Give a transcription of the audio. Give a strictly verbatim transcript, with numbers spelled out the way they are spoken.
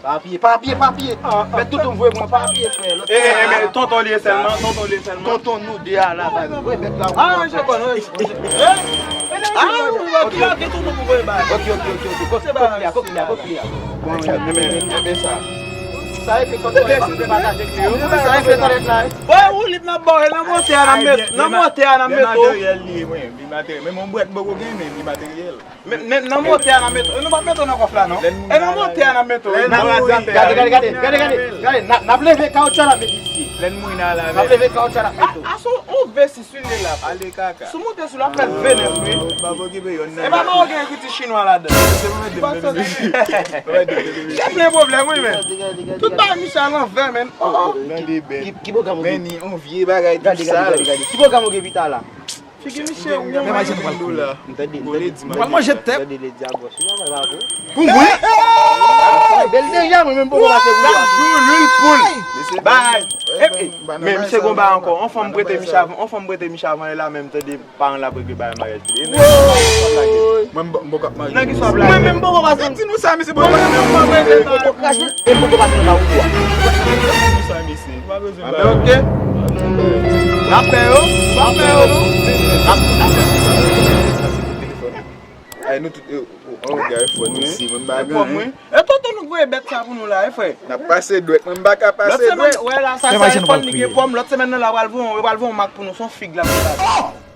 Pa apiye, pa apiye, pa apiye. Mèt Doudou voye mwen, pa apiye, frè. Lòt Eh, eh, eh, men tonton li ye sèlman, tonton li ye sèlman. Tonton nou de a la, bay. Voye bèt la. Ah, je connais. Ah, ou wè ki lage tonton pou voye bay. Ok, ok, ok, ok. Kot, kot li a, kot li a, kot li a. Bon, men, men, men, men, men sa. Sa e ke tonton li pa pataje ki yo. Sa e ke tonton la. Wè, ou li nan bò, e nan motè a nan met, nan motè a nan met. Materyèl li ye, mwen, li materyèl. Men mon bwèt boko gen, men li materyèl. Men, men nan motè a nan meto. E nou pa meto nan kòf la, non. E nan motè a nan meto. Gade, gade, gade, gade, gade, gade. N ap, n ap leve kawoutchou a l ap met isi. Lè n mouri nan la. N ap leve kawoutchou a l ap met tou. A, a, sou on V sis wi li la. Ale kaka. Sou moute sou l ap fè l V nèf wi. Pa okipe yonn nan. E pa mwen gen ekriti chinwa ladan. Gen plen pwoblèm wi men. Tout bagay misye a lanvè men. Oh, oh. Ki, ki, ki pwogram ou gen? Men ni on vye bagay tou sal. Gade, gade, gade, gade. Ki pwogram ou gen pita la? Figi misye won. Men mache nou pral kriye. M tande, m tande. Pral manje tèt. Tande ledi a gòch. Wi, papa, bravo. Pou mwen? Bèl deja, mwen menm poko pase pou li. Chak jou, lwil poul. Bay. Epi, men misye gon bay ankò. On fanm prete misye avan, on fanm prete misye avan, e la menm tande paran l ap regle bay maryaj li. Mwen m poko ap marye. Nan ki sa w ap lage? Mwen menm poko pase. Di nou sa, misye poko pase. Mwen menm poko pase nan kawou a. Di nou sa, misye. Pa bezwen bay. Ok. N ap fè yo, n ap fè yo, non. N ap, n ap fè yo. Ay, nou tout, eh, oh, oh, gade fò nou si, mwen pa gen anyen. E tonton nou voye bèt sa pou nou la, e frè. N ap pase dwèt, mwen m pa ka pase dwèt. Lòt semèn, wè la, sa, sa, fòn li gen pòm, lòt semèn nan la, pral voye, pral voye yon mak pou nou, se yon fig la pou nou la.